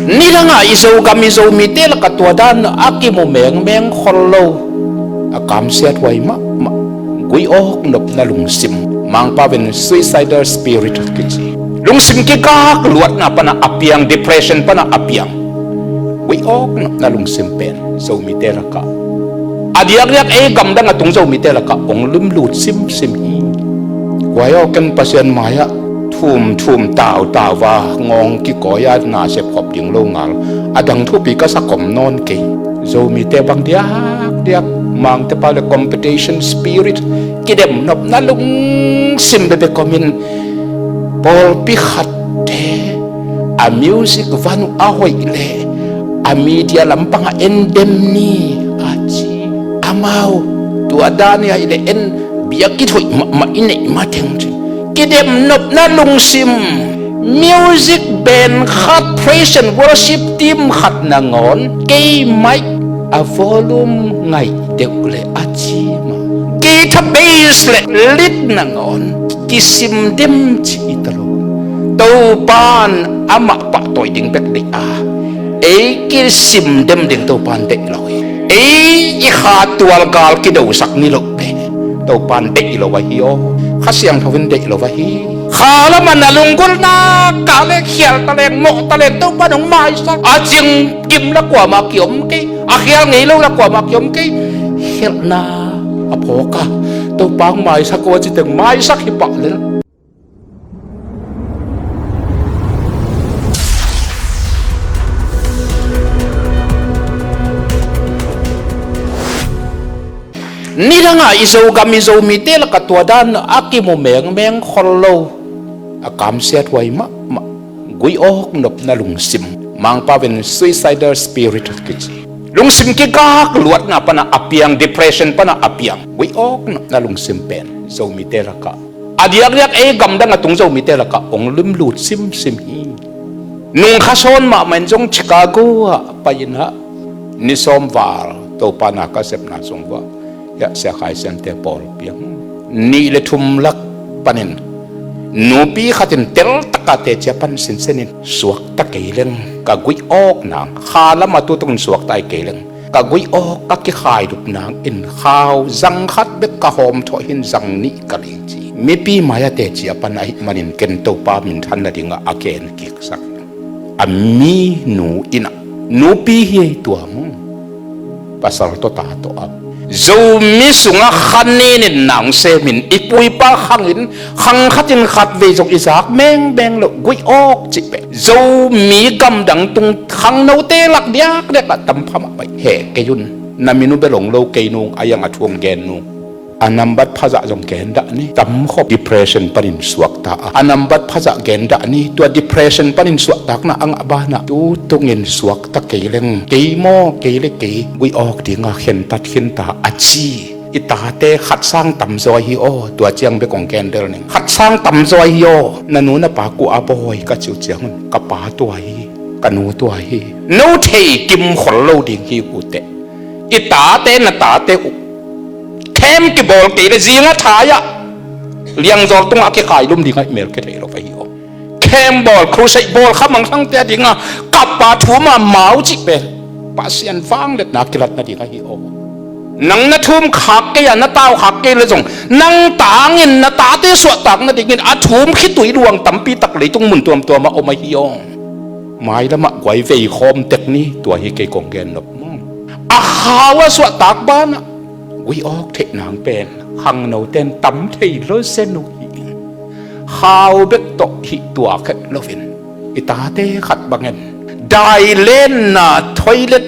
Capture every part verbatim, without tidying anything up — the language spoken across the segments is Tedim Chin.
Nidangah i Zogam i Zomite lakah tua dan a kimu mengmeng khol lo, a kamsiat huai mahmah, guih awk nopna lungsim, Mangpau in suicidal spirit kici, lungsim kigak luatna pana a piang, depression pana a piang, guih awk nopna lungsim pen Zomite lakah a diakdiak ei gamdang a tung Zomite lakah hong limlut simsim hi. Guai awk in Pasian mai-ah thumthum tautau a ngawng kikawi a nasep khop ding lo ngal a dang thupi ka sak om nawn kei. Zomite bang diakdiak Mangte pau le competition spirit, kidemnopna lungsim bekbek om in, pawlpi khatte a music van uh a hoih le a media lampangah en dem ni a ci. Amau tua dan i aih le en biakinn hoih mahmah i neih mateng ci. Kidemnopna lungsim, music band khat praise and worship team khat nangawn kei mic a volume ngaih deuh le a ci mah. Guitar bass le lead nangawn kisim dem ci hi ta lo. Topan amah pahtawi ding bek deih a, ei kisim dem ding Topan deih lo hi. Ei i kha tualgal kidosak ni loh pen Topan deih lo ahi aw. Kha Siangtho in deih lo ahi. Kha lamah na lunggulh nak a le khial taleng mawh taleng Topan hong maisak a, cing kim la kuamah kiom kei, a khial ngei lo la kuamah kiom kei. Khelhna a phawk a, Topa hong maisak aw a citeng maisak hi pah lel. Nidangah i Zogam i Zomite lakah tua dan a kimu mengmeng khol lo, a kamsiat huai mahmah, guih awk nopna lungsim, Mangpau in suicidal spirit kici, lungsim kigak luatna pana a piang, depression pana a piang, guih awk nopna lungsim pen Zomite lakah a diakdiak ei gamdang a tung Zomite lakah hong limlut simsim hi. Nung kha sawn mahmah in zong Chicago ah pai-in ah ni sawm val Topa na ka sepna sung uah hiah Sia Khai Siamte pawlpi ah nih le thum lak panin nupi khat in teltak a teci a pan sinsen in, suakta kei leng ka guih awk nang, kha lamah tutungin suakta hi kei leng ka guih awk ka kikhailup nangin khau zang khat bek ka hawm thawh hi in zang nih ka lei ci. Mipi mai-ah teci a pan ahih manin ken Topa minthan nadingah a gen kiksak. A mi nu in ah, nupi hi ei tua mu, pasal tawh ta tawh a, Zomi sungah kha nin in nang semin i pu i pa khangin khang khatin khatvei zong i zak mengmeng loh, guih awk cih pen Zomi gamdang tung khangnote lak diakdiak ah tam pha mah pai. Heh kei un, na min uh bel hong lo kei nung, a iang a thu hong gen nung. A nambat phazah zong gen dah ni. Tam khop depression panin suakta a, a nambat phazah gen dah ni. Tua depression panin suahtakna a ngah banah tutungin suakta kei leng, kei maw kei le kei guih awk dinga khentat khinta a ci. I tate khat sang tamzaw hi aw, tua ciang bek hong gen del ning. Khat sang tamzaw hi aw, na nu na pa kua a bawi ka ci uh ciangun, ka pa tua hi, ka nu tua hi. No thei kim khol lo ding hi uh teh. I tate na tate uh camp kibawl kei le zinga thai-ah Liangzawl tungah a kikhailum dingah i mel kithei lo ahi aw. Camp bawl, crusade bawl, kha mangthangte a dinga kap a thum a mau cih pen Pasian vangliatna kilatna ding ahi aw. Nang na thum khak kei a, na tau khak kei le zong nang tangin na tate suahtak nadingin a thum khitui luang tampi tak leitung mun tuamtuamah om ahi aw. Mailamah guai veikhawm tek ni, tua hi kei kong gen nop maw. A khau a suahtak banah guih awk theih nang pen khangnote in tam thei lo zen uh hi. Khau bek tawh hih tua khek loin i tate khat bangin dailenna toilet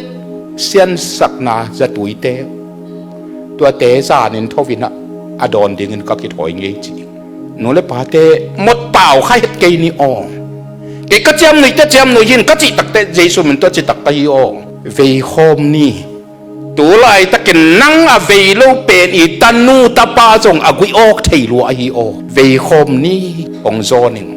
siansakna zatuite tuate zanin thovinah a dawn dingin ka kithawi ngei ci. Nu le pate mawtaw kha het kei ni aw. Kei ka ciamnuihte ciamnuih hin ka cih takte Jesu min tawh citak ka hi aw. Veikhawm ni. Tu laitakin nang a vei lo pen i tanu tapa zong a guih awk thei lua ahi aw. Veikhawm ni, hong zaw ning.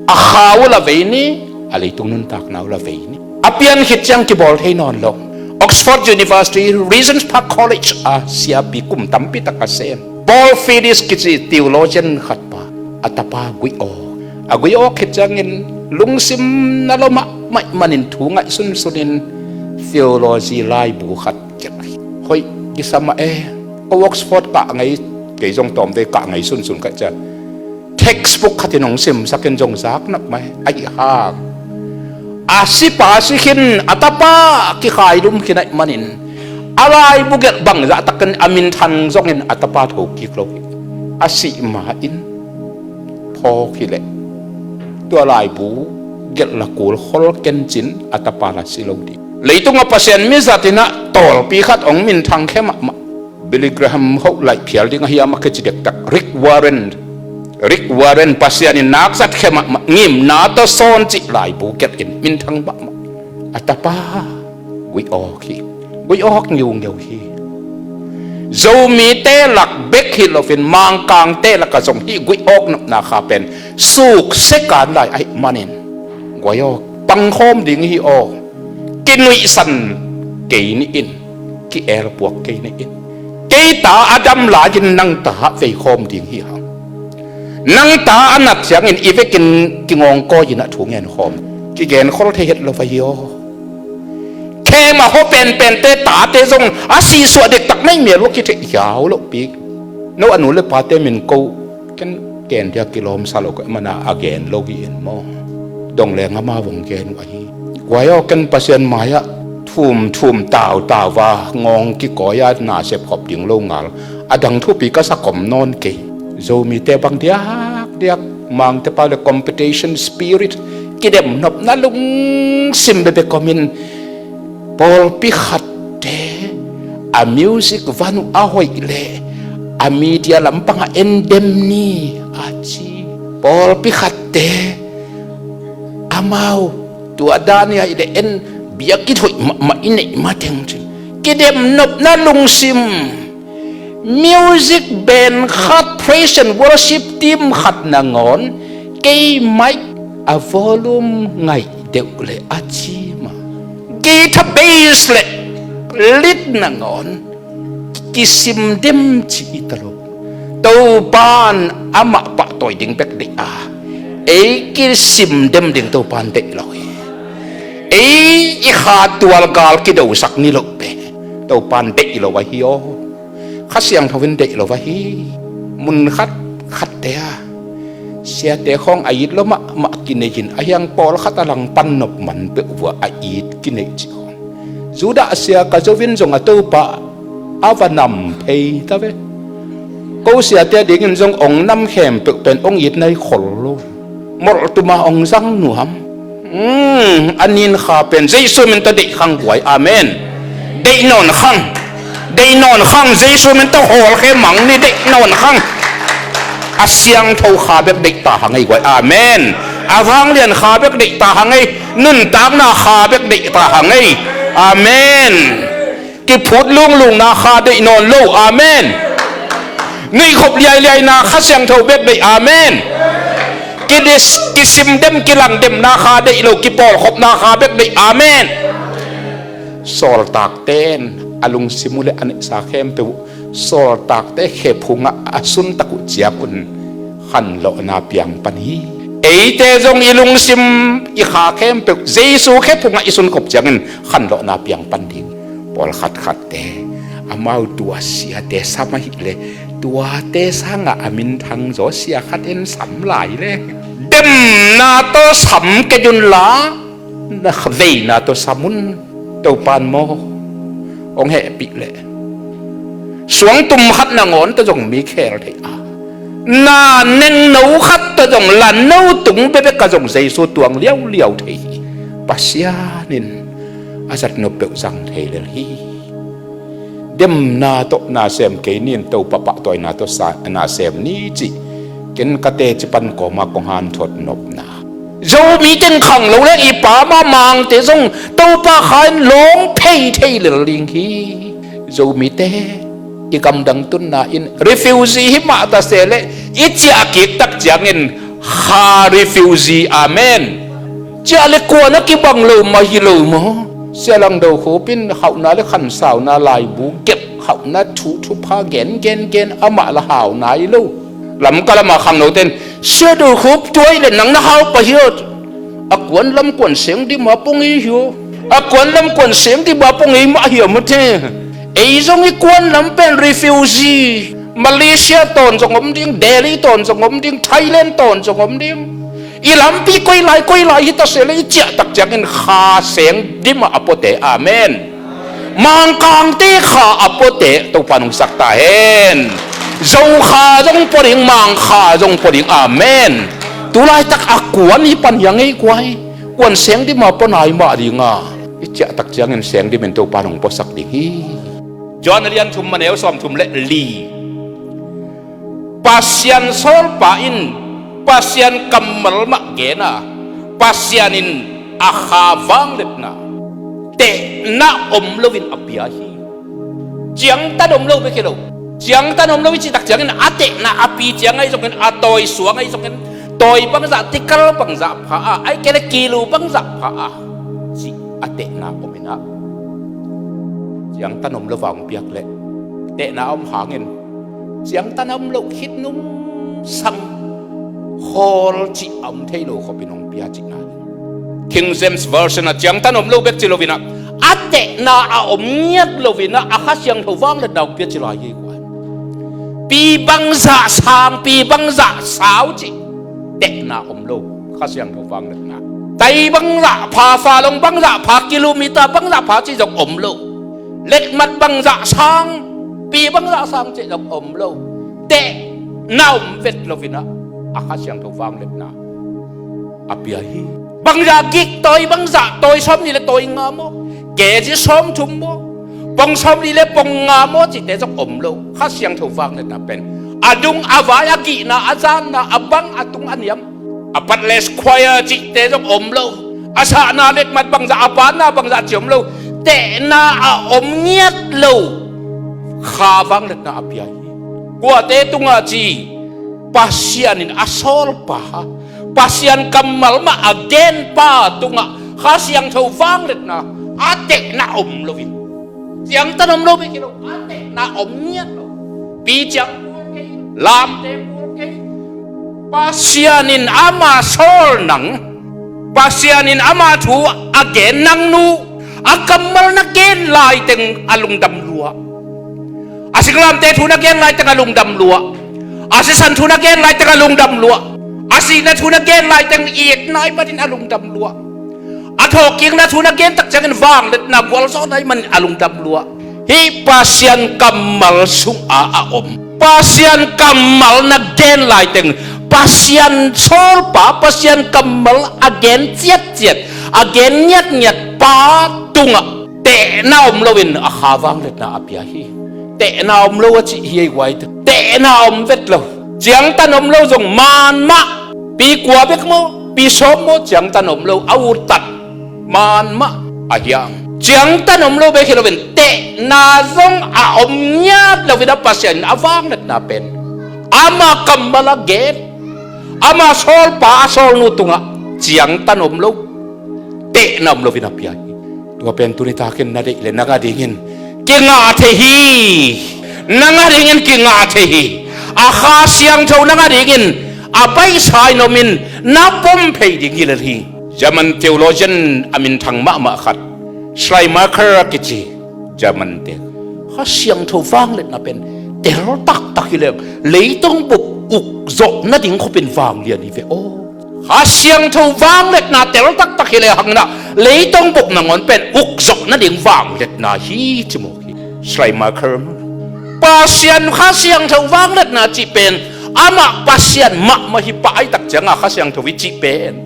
A kha uh la vei ni, a leitung nuntakna uh la vei ni. A pian khit ciang kibawl thei nawn lo. Oxford University, Regent's Park College a siapi kum tampi tak a sem Paul Fides kici theologian khat pa, a tapa guih awk. A guih awk khit ciangin lungsim na lomah Maih manin thu ngaih sunsunin theology laibu khat gelh hi. Hoih kisam ah e, ko Oxford kah ngei, kei zong tawmte kah ngei sunsun kah ciang textbook khatin hong simsakin zong zak nak mai ahi hang, a sipa si khin, a tapa kikhailum khin ahih manin a laibu gelh bangzah takin a minthang zongin a tapa tho kik lo hi. A sih ma-in phawk hileh tua laibu gelh la kul khol kencin a tapa la si lo ding. Leitungah Pasian mi zatinah tawlpi khat hong minthang khe mahmah. Billy Graham hoh laih phial ding ahi a, mah khe ci dektak. Rick Warren, Rick Warren Pasian in nak zat khe mahmah, ngimna tawh sawn cih laibu gelh in minthang mahmah. A tapa guih awk hi. Guih awk ngiungeu hi. Zomite lak bek hi loin Mangkangte lakah zong hih guih awk nopna kha pen suk sekan lai ahih manin guai awk pangkhawm ding hi aw. Kinuihsan kei ni in, ki-elpuak kei ni in. Kei ta a dam lai-in nang ta veikhawm ding hi hang. Nang ta a nat ciangin i vekin kingawngkawi-in a thu ngenkhawm. Kigenkhol thei het lo va hi aw. Khem a hua penpente tate zong a sihsuah dektak na hi mel uh a kitheih hiau lohpi. No a nu le pate min ko, ken ken dia kilawmsa lo kei mana a gen lo hi in maw? Dong leng amau hong gen uh ahi. Guai aw, ken Pasian mai-ah thum thum tautau a ngawng kikawi a na sepkhop ding lo ngal a dang thupi ka sa khop nawn kei. Zomite bang diakdiak Mangte pau le competition spirit, kidemnopna lungsim bekbek om in, pawlpi khatte a music van uh a hoih leh a media lampangah en dem ni a ci. Pawlpi khatte amau tua dan hi a, i leh en biakinn hoih mahmah i neih mateng cin kidemnopna lungsim. Music band khat, praise and worship team khat nangawn kei mic a volume ngaih deuh le a ci mah. Guitar, bass le lead nangawn kisim dem ci hi ta lo. Topan amah pahtawi ding bek deih a, ei kisim dem ding Topan deih lo hi. Ei i kha tual gal kidosak ni lo bek Topan deih lo ahi aw. Kha Siangtho in deih lo ahi. Mun khat khatte a siate khawng a it lo mahmah kinei in, a hiang pawlkhat a langpan nop man peuh vua a it kinei cih khawng. Judah sia ka zo in zong a Topa a va nam phei ta ve. Ko siate dingin zong ong nam khempeuh pen ong it nai khol lo. Molh tuma ong zang nuam. Hmm, a nin kha pen Jesu min tawh deih khang guai. Amen. Deih nawn khang. Deih nawn khang, Jesu min tawh hawlkhe mang ni, deih nawn khang. A siangtho kha bek deih ta hang ei guai. Amen. A vanglian kha bek deih ta hang ei. Nuntakna kha bek deih ta hang ei. Amen. Kiphut lunglungna kha deih nawn lo. Amen. Nuihkhop liailiaina Kha Siangtho bek deih. Amen. Kidis, kisim dem, kilang demna kha deih lo, kipawlkhopna kha bek deih. Amen. Sawltakte in a lungsim uh le a neihsa khempeuh uh sawltakte khephungah a suntak uh ciang un khanlawhna piang pan hi. Eite zong i lungsim i kha khempeuh Jesu khephungah i sunkhop ciangin khanlawhna piang pan ding. Pawlkhat khatte amau tua siate sam ahih leh tuate sangah a minthang zaw sia khat in sam lai le demna tawh sam kei un la, na veina tawh sam un. Topan maw, hong hehpih leh suangtum khat nangawn tawh zong mi khel thei a, na nengno khat tawh zong la no tung bekbek ah zong Jesu tuang liauliau thei hi. Pasian in a zatnop peuh zang thei lel hi. Demna tawh na sem kei ni in, Topa pahtawina tawh sa, na sem ni cih ken ka teci pan kawma kong hanthot nopna. Zomi teng khang lo leng i pa mah Mangte zong Topa kha in lawng phei thei lel ding hi. Zomite i gamdang tunna in refugee hi mah ta se leh i ciah kik tak ciangin kha refugee. Amen. Ciah le kuan a kibang lo mah hi lo maw? Sia Lang Do Khup in hauhna le khansauna laibu gelh, hauhna thu thupha gen gen gen amah la hau nai lo. Lamka lama khangnote in, Sia Do Khup tuai le nang na hau pah hi aw. A kuan lam kuan seng dima pong ei hi aw. A kuan lam kuan seng dima pong ei mah hiam a te. Ei zong i kuan lam pen refugee. Malaysia tawn zong om ding, Delhi tawn zong om ding, Thailand tawn zong om ding. I lampi koi lai koi lai hi ta se le i ciah tak ciangin Kha seng dima a puate. Amen. Mangkangte Kha a puate Topa nungsak ta hen. Zo Kha zong pua ding, Mang Kha zong pua ding. Amen. Tulaitak a kuan hi pan hi a ngei kuai. Kuan seng dima pua nai mah dinga i ciah tak ciangin seng dimin Topa nung puasak ding hi. Johan a lian thum a neu sawm thum le li. Pasian sawlpa in Pasian kammal mah gen a, Pasian in a Kha vangliatna tehna om loin a pia hi. Ciangtan om lo bek hi lo. Ciangtan om lo i cih tak ciangin a tehna a pi ciang ahi zongin, a tawi suang ahi zongin, tawi bangzah tikal bangzah pha a, ahih kei leh kilu bangzah pha a, cih a tehna om in ah, ciangtan om lo vang piak leh tehna a om hangin ciangtan a om loh khit nung sang khawl cih a om thei lo khopin hong pia cihna hi. King James Version ah ciangtan om lo bek ci loin ah, a tehna a om ngiat loin ah a Kha Siangtho vangliatna hong pia ci lai hi. Pi bangzah sang, pi bangzah sau cih tehna om lo, Kha Siangtho vangliatna. Tai bangzah pha, falong bangzah pha, kilometer bangzah pha cih zong om lo. Letmat bangzah sang, pi bangzah sang cih zong om lo. Tehna om vet loin ah a Kha Siangtho vangliatna a pia hi. Bangzah gik tawi, bangzah tawi sawmnih le tawi nga maw, kg sawmthum maw, pong sawmli le pong nga maw cihte zong om lo. Kha Siangtho vangliatna pen a dung, a vai, a gihna, a zanna, a bang, a tung, a niam, a pat le square cihte zong om lo. A sahna letmat bangzah, a banna bangzah cih om lo. Tehna a om ngiat lo Kha vangliatna a pia hi. Kuate tungah ci, Pasian in a sawlpa, Pasian kammal mah a genpa tungah Kha Siangtho vangliatna a tehna om loin, ciangtan om lo bek hi lo, a tehna om ngiat lo. Pi ciang kul kei, lamte kul kei. Pasian in ama sawl nang, Pasian in ama thu a gen nang nu, a kammal na gen laiteng a lungdam lua. A singlamteh thu na gen laiteng a lungdam lua. A sisan thu na gen laiteng a lungdam lua. A sihna thu na gen laiteng it nai manin a lungdam lua. A thawhkikna thu na gen tak ciangin vangliatna gualzawh nai manin a lungdam lua. Hih Pasian kammal sungah a om, Pasian kammal na gen laiteng, Pasian sawlpa, Pasian kammal a gen ciatciat, a gen ngiatngiat pa tungah tehna om loin a Kha vangliatna a pia hi. Tehna om lo a cih hi ei guai. Tehna om vet lo. Ciangtan om lo zong man mah. Pi kua bek maw, pi sawm maw, ciangtan om lo, a uttat man mah a hiang. Ciangtan om lo bek hi loin tehna zong a om ngiat loin a Pasian in a vangliatna pen ama kammal a gen, ama sawlpa, a sawlnu tungah ciangtan om lo, tehna om loin a pia hi. Tua pen tuni takin na deih le nang a dingin kingah thei hi. Nang a dingin kingah thei hi. A Kha Siangtho nang a dingin a baihsa in om in na pom phei ding hi lel hi. German theologian a minthang mahmah khat, Schleiermacher a kici German te, Kha Siangtho vangliatna pen tel taktak hi leng, leitong bup uk zawh nading khopin vanglian hi ve aw. Kha Siangtho vangliatna tel taktak hi lehang in ah, leitong bup nangawn pen uk zawh nading vangliatna hi ci mawk hi. Schleiermacher, Pasian Kha Siangtho vangliatna cih pen amah Pasian mahmah hi pah ahih tak ciangah Kha Siangtho i cih pen,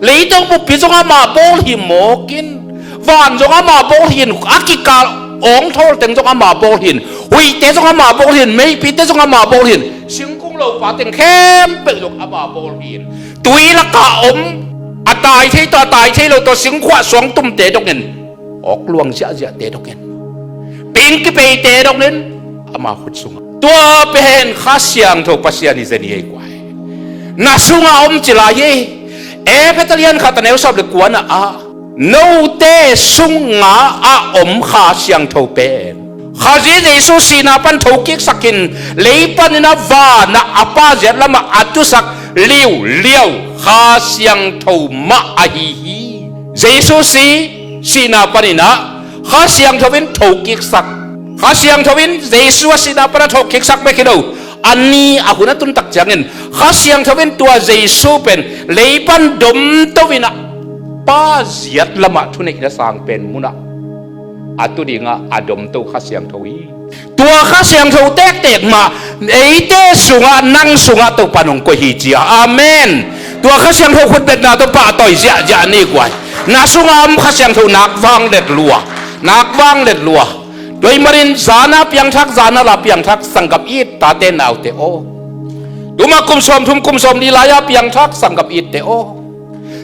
leitong buppi zong ama bawl hi mawk in, van zong ama bawl hi in, a kikal awngthawl teng zong ama bawl hi in, huihte zong ama bawl hi in, meipite zong ama bawl hi in, singkung lopa teng khempeuh zong ama bawl hi in, tui lakah om, a tai thei tawh a tai thei lo tawh, singkhuah suangtumte dongin, awk luang ziahziahte dongin, ping kipeite dongin, ama khut sungah. Tua pen Kha Siangtho Pasian i zen hi ei guai. Na sungah om ci lai hi. Efesa lian khat a neu sawm le kuana ah, note sungah a om Kha Siangtho pen, Khazih Jesu sihna pan thokiksakin, lei panin a vanah a Pa ziat lamah a tusak liuliau Kha Siangtho mah ahi hi. Jesu si, sihna panin ah Kha Siangtho in thokiksak, Kha Siangtho in Jesu a sihna pan a thokiksak bek hi lo. A ni a hun a tun tak ciangin Kha Siangtho in tua Jesu pen lei pan domto in ah Pa ziat lamah thuneihna sang pen munah a tu dingah a domto Kha Siangtho hi. Tua Kha Siangtho tektek mah eite sungah, nang sungah Topa nong koih hi ci a. Amen. Tua Kha Siangtho khutbetna tawh pahtawi ziahziah ni guai. Na sungah om Kha Siangtho nak vanglet lua, nak vanglet lua. Tua ahih manin zan a piangthak, zan a la piangthak sanggam it tate naute aw. Tuma kum sawmthum kum sawmli lai a piangthak sanggam itte aw.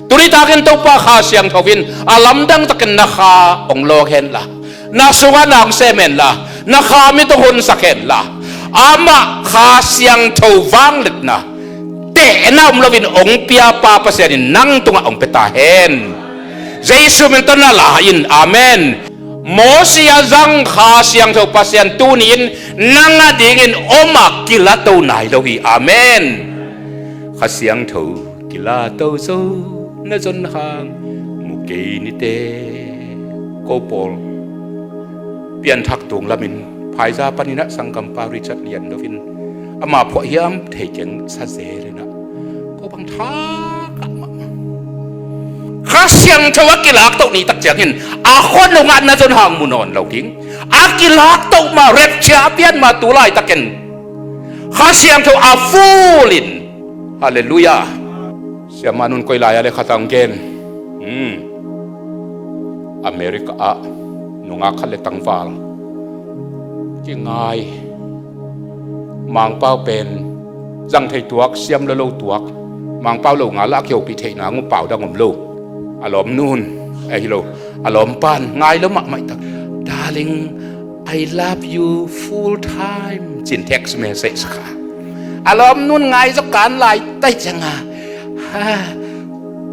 Tuni takin Topa Kha Siangtho in a lamdang takin na kha hong lawng henla, na sungah na hong sem henla, na kha mit hong honsak henla, amah Kha Siangtho vangliatna tehna om loin hong piapa Pasian in nang tungah hong pia ta hen. Jesu min tawh na la in. Amen. Mosi a zang Kha Siangtho Pasian tuni-in nang a dingin om a kilato nai lo hi. Amen. Kha Siangtho kilato zo na zon hang mu kei nite. Ko pawl pianthak tung lamin phaiza panin ah sanggampa Richard Lian Lo in ama phuah hiam thei keng sa zel in ah ko bang thak ah mahmah. Kha Siangtho a kilaktoh ni tak ciangin a khua nungah na zon hang mu nawn lo ding. A kilaktoh mah rapture a pian mah tu laitakin Kha Siangtho a full in. Halleluiah. Siamah nun koi lai a le khat ang gen. Hmm. America ah nungak khat le tangval kingai. Mangpau pen zang thei tuak, siam lo lo tuak. Mangpau lo nga lah a kihopih theihna ngu pau dang om lo. A lawmnun, eh, hi lo. A lawmpan ngai lo mahmah tak. Darling, I love you full time, cin text message kha. A lawmnun ngai zo kan lai tai cianga, ha,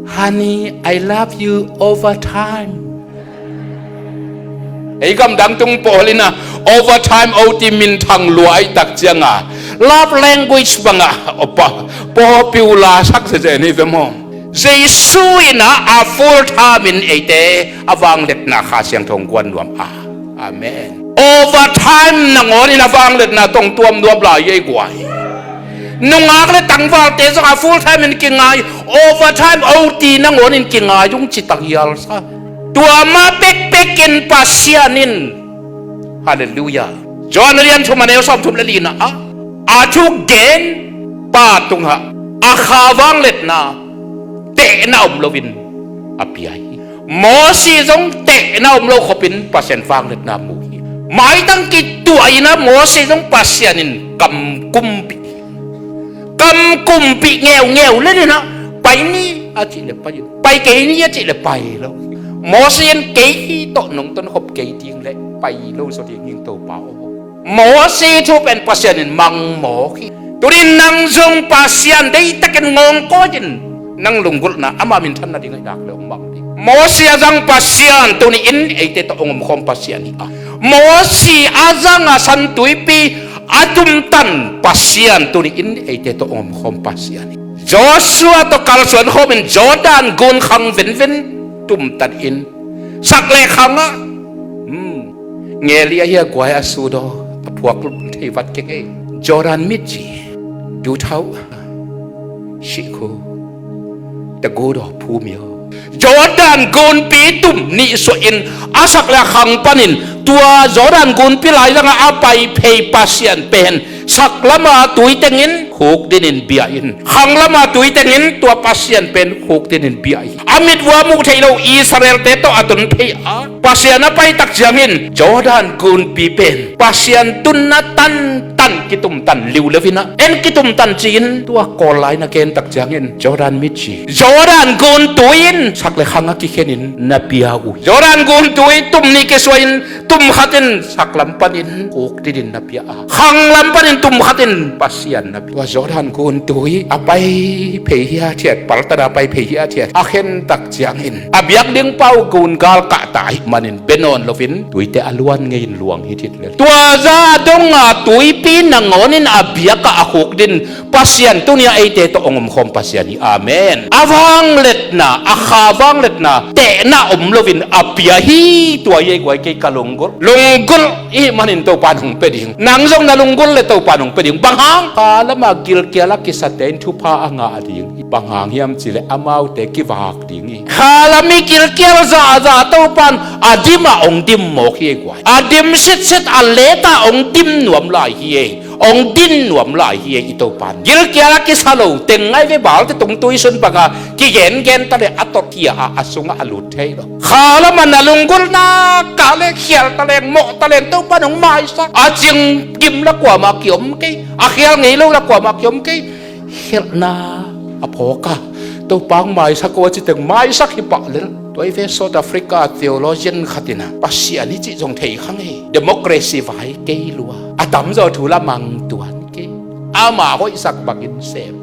honey, I love you overtime. Ei gamdang tung pawl in ah overtime O T minthang lua ahih tak cianga love language banga opa popular sak sese ni ve maw? Jesu in ah a full time in eite a vangliatna Kha Siangtho hong guan nuam a. Amen. Overtime nangawnin a vangliatna tawh hong tuam nuam lai ei guai. Nungak le tangvalte zong a full time in kingai, overtime O T nangawnin kingai ung ci tanghial sa. Tua mah pekpekin Pasian in, halleluiah, Johan a lian thum a neu sawmthum le lina ah a thugen pa tungah a kha vangliatna tehna om loin a pia hi. Mosi zong tehna om lo khopin Pasian vangliatna mu hi. Maitang kituah in ah Mosi zong Pasian in kam kumpih hi. Kam kumpih ngeungeu le nin ah pai ni a cih le pai, pai kei ni a cih le pai lo. Mosi in kei hi tawh nong tonkhop kei ding le pai lo zaw ding hing Topa aw. Mosi thu pen Pasian in mangmawk hi. Tunin nang zong Pasian deitakin ngawngkawi in nang lunggulhna ama minthanna ding ahih nak le hong mang ding. Mosi a zang Pasian tuni in eite tawh hong omkhawm Pasian hi a. Mosi a zang a San Tuipi a tumtan Pasian tuni in eite tawh hong omkhawm Pasian hi. Joshua tawh kalsuan khawmin Jordan gun khang venven tumtan in sak le khang ah, hmm, ngeli ahi a guai a sudaw a phuak thei vat keng ei. Jordan mitci dut hau sih khu tagu daw phu mio. Jordan gunpi tum nih suahin a sak le a khang panin tua Jordan gunpi lai zangah a pai phei Pasian pen sak lama tui tengin khuk dinin bia in, khang lama tui tengin tua Pasian pen khuk dinin bia in, a mit vua muh theih lo Israelte tawh a tun phei a Pasian a pai tak ciangin Jordan gunpi pen Pasian tunna tantan kitumtan liuleu in ah en kitumtan ci-in tua Kawl lai na gen tak ciangin Jordan mitci, Jordan gun tui in sak le khang a kikhenin na pia uh. Jordan gun tui tum nih kisuahin tum khatin sak lam panin khuk dinin na pia a, khang lam panin tum khatin Pasian na pia. Tua Jordan gun tui a pai phei hiathiat, paltana pai phei hiathiat a khen tak ciangin a biak ding pau gun gal kah ta ahih manin bia nawn loin tuite a luan ngeiin luang hi thit lel. Tua za donga tuipi Nangawnin a biakah a khukdin Pasian tuni-ah eite tawh hong omkhawm Pasian hi. Amen. A vangliatna, a kha vangliatna, tehna om loin a pia hi. Tua hi ei guai, kei ka lunggulh. Lunggulh i hih manin Topan hong pia ding. Nang zong na lunggulh leh Topan hong pia ding. Bang hang? Kha lama gilkial a kisate in thupha a ngah ding hi. Bang hang hiam cihleh amaute kivak ding hi. Kha lam i gilkial zahzah Topan a dim ah hong dim mawk hi ei guai. A dim sitset, a let ah hong dim nuam lai hi ei. Hong din nuam lai hi ei i Topan. Gilkial a kisa lo teng ngai ve, balte tungtui sun bangah kigengen ta leh a tawtkhia a, a sungah a lut thei lo. Kha lamah na lunggulhna kah leh khial taleng, mawh taleng Topan hong maisak. A cing gim la kuamah kiom kei, a khial ngei lo la kuamah kiom kei. Khelhna a phawk a, Topa hong maisak o a citeng maisak hi pah lel. Tua hi ve, South Africa theologian khat in ah, Pasian i cih zong thei kha ngei, democracy vai kei lua, a tamzaw thu lamang tuan kei, ama hoihsak bangin sem.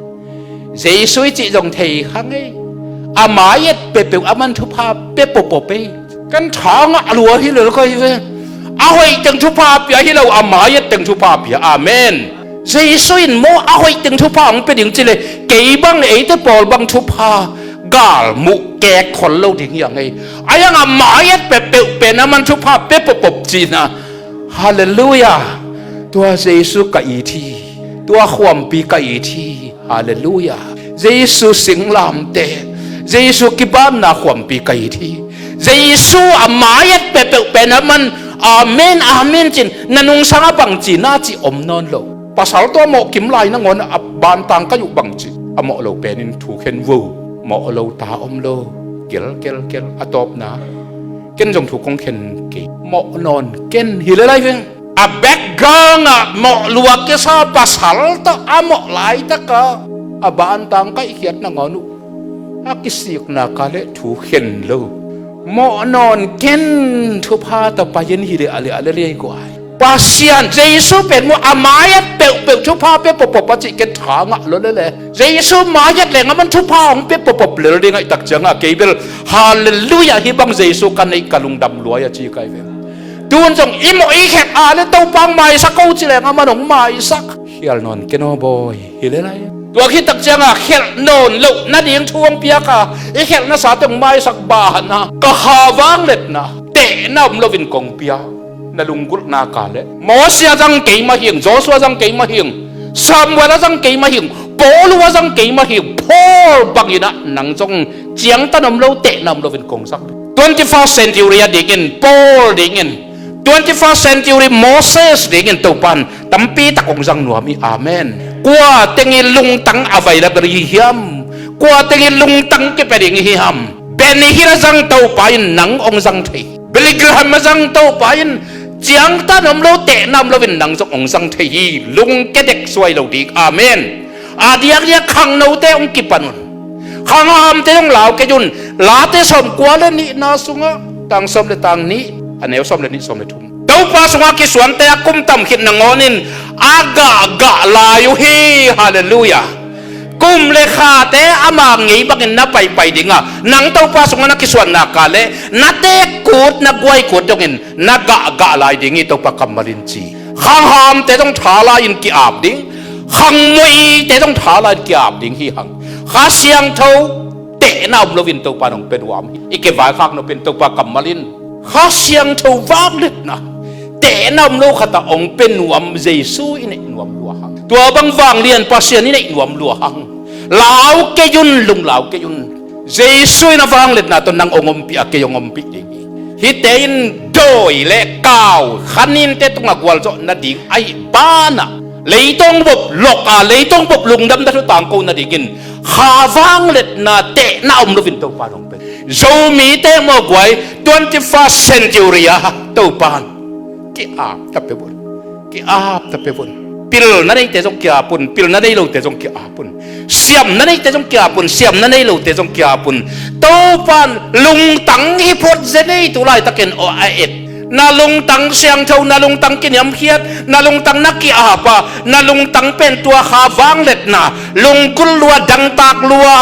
Jesu i cih zong thei kha ngei, a mai-et peuhpeuh aman thupha pia pawpawp ei. Kan tha ngah lua hi lel kha hi ve. A hoih teng thupha pia hi lo, a mai-et teng thupha pia. Amen. Jesu in maw a hoih teng thupha hong pia ding cileh, kei bang, eite pawl bang thupha galmuh kek khol lo ding hi a ngei. A hiang a mai-et peuhpeuh pen aman thupha pia pawpawp cihna. Halleluiah. Tua Jesu ka it hi. Tua khuampi ka it hi. Halleluiah. Jesu singlamteh, Jesu kibanna khuampi ka it hi. Jesu a mai-et peuhpeuh pen aman amen, amen cin, na nungsang a bangci na cih om nawn lo. Pasal tawh a mawh kim lai nangawn a bantang ka yuh bangci a mawh lo penin thu khen vo. Mawh lo ta om lo. Kel, kel, kel. A tawpna, ken zong thu kong khen kei. Mawh nawn ken hi le lai veng. A background ah mawh lua kisa pasal tawh a mawh laitak a, a bantang kaihkhiat nangawn uh a kisikna kah leh thu khen lo. Mawh nawn ken, thupha tawh pai-in hi leh a leh a leh lei guai. Pasian Jesu pen maw a mai-et peuhpeuh thupha pia pawpawp a cih ken tha ngah lo lele. Jesu mai-et leng aman thupha hong pia pawpawp lel ding ahih tak ciangah kei bel, halleluiah, hih bang Jesu ka neih ka lungdam lua hi a ci kai ve. Tun zong i mawh i khelh a leh Topa hong maisak o ci leng aman hong maisak. Khial nawn ken aw bawi, hi le lai. Tua khit tak ciangah khelh nawn loh nading thu hong piak a, i khelhna sate hong maisak banah ka kha vangliatna, tehna om loin kong pia. Na lunggulhna kah leh Moses a zang kei mah hing, Joshua a zang kei mah hing, Samuel a zang kei mah hing, Paul a zang kei mah hing, Paul bangin ah nang zong ciangtan om lo, tehna om loin kong zang. Twenty-first century a dingin, Paul dingin, twenty-first century Moses dingin Topan tampi tak hong zang nuam hi. Amen. Kua teng i lungtang a vai leh bel hi hiam? Kua teng i lungtang kipia ding hi hiam? Benny Hinn a zang Topa in nang hong zang thei. Billy Graham a zang Topa in ciangtan om lo, tehna om loin nang zong hong zang thei hi. Lungkia dek suai lo ding. Amen. A diakdiak khangnote hong kipan un. Khanghamte zong lau kei un. Late sawmkua le nihna sungah, tang sawm le tang nih, a neu sawm le nih, sawm le thum. Topa sungah kisuante a kum tam khit nangawnin a gahgah lai uh hi. Halleluiah. Kum le khate ama ngei bangin na paipai ding a, nang Topa sungah na kisuanna kah leh na tekkut, na guaikut dongin na gahgah lai ding hi, Topa kammal in ci. Khanghamte zong tha lai-in ki-ap ding, khangmuite zong tha lai-in ki-ap ding hi hang. Kha Siangtho tehna om loin Topa in hong pia nuam hi. I kivaikhak nop in Topa kammal in Kha Siangtho vangliatna, tehna om lo khat a hong pia nuam Jesu i neih nuam lua hang. Tua bang vanglian Pasian i neih nuam lua hang. Lau kei un, lunglau kei un. Jesu in a vangliatna tawh nang hong ompih a, kei hong ompih ding hi. Hihte in dawi le kau, kha ninte tungah gualzawh nading ahih banah, leitung bup lok a, leitung bup lungdamna thu tangko nadingin kha vangliatna, tehna om loin Topa in hong pia. Zomite mawh guai, twenty-first century ah Topa in ki-ap ta pia un. Ki-ap ta pia un. Pilna neite zong ki-ap un, pilna nei lote zong ki-ap un. Siamna neite zong ki-ap un, siamna nei lote zong ki-ap un. Topa in lungtang hi phot zen ei, tu laitakin aw a et. Na lungtang siangtho, na lungtang kiniamkhiat, na lungtang na ki-ap a, na lungtang pen tua kha vangliatna, lunggulh lua, dangtak lua,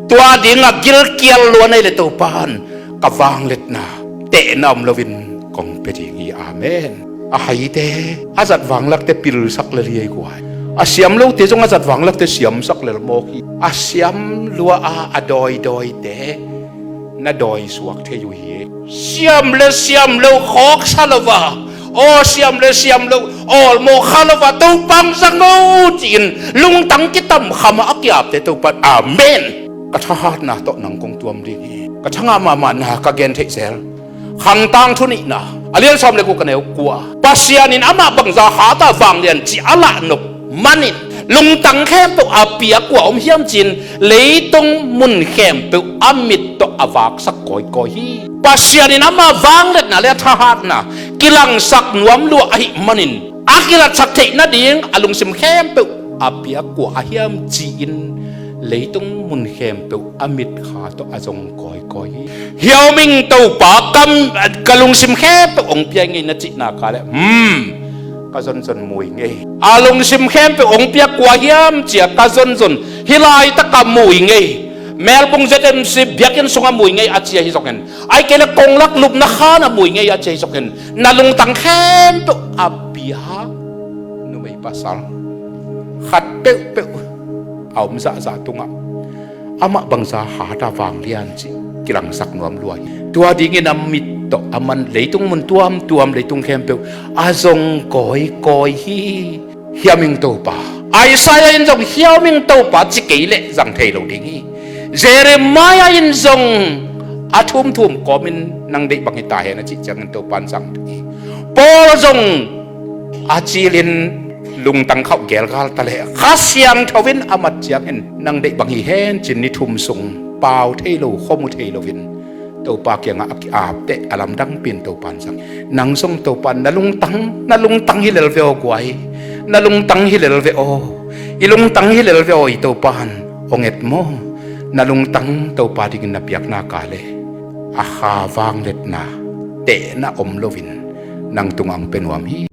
tua dingah gilkial lua na hih leh Topa in ka vangliatna, tehna om loin kong pia ding hi. Amen. A haite a zat vanglakte pilsak lel hi ei guai. A siam lote zong a zat vanglakte siamsak lel mawk hi. A siam lua a a dawidawite na dawi suak thei uh hi. Siam le siam lo khawksa lo va, aw siam le siam lo awlmawh kha lo va, Topa hong zang o ci-in lungtang kitam kham a a kiapte Topa in amen. Ka thahatna tawh nang kong tuam ding hi. Ka thangah mahmahna ka gen theih zel. Khang Tangthu nihna a lian sawm le guk a neu kua, Pasian in amah bangza hat a vanglian cih a lahnop manin lungtang khempeuh a piak kua om hiam ci-in leitung mun khempeuh a mit tawh a vaksak kawikawi hi. Pasian in ama vangliatna le a thahatna kilangsak nuam lua ahih manin a kilatsak theih nading a lungsim khempeuh a piak kua a hiam ci-in leitung mun khempeuh a mitkha tawh a zong kawikawi hi. Hiauming Topa kam, ka lungsim khempeuh hong pia ngei na cihna ka le, hmm, ka zonzon mui ngei. A lungsim khempeuh hong pia kua hiam cia ka zonzon hih laitak a mui ngei. Melbourne Z M C biakinn sungah mui ngei a cia hi zongin, ahih kei le konglak lupna khan a mui ngei a cia hi zongin, na lungtang khempeuh a pia numei pasal khat peuhpeuh a om zahzah tungah amah bangza hat a vanglian cih kilangsak nuam lua hi. Tua dingin a mit tawh a man leitung mun tuamtuam leitung khempeuh a zong kawikawi hi. Hiauming Topa, Isaiah in zong hiauming Topa ci kei leh zang thei lo ding hi. Jeremiah in zong a thumthum kawmin nang deih bang hi ta hen a cih ciangin Topa in zang thei hi. Paul zong a cilin lungtang khauh gelgal ta leh Kha Siangtho in a mat ciangin nang deih bang hi hen ci-in ni thum sung pau thei lo, khuamu thei loin Topa kiangah a ki-apteh a lamdangpi-in Topa in zang. Nang zong Topa in na lungtang, na lungtang hi lel ve aw guai. Na lungtang hi lel ve aw. I lungtang hi lel ve aw, i Topa in hong et maw? Na lungtang Topa dingin na piak nak leh a kha vangliatna tehna om loin nang tungah hong pia nuam hi.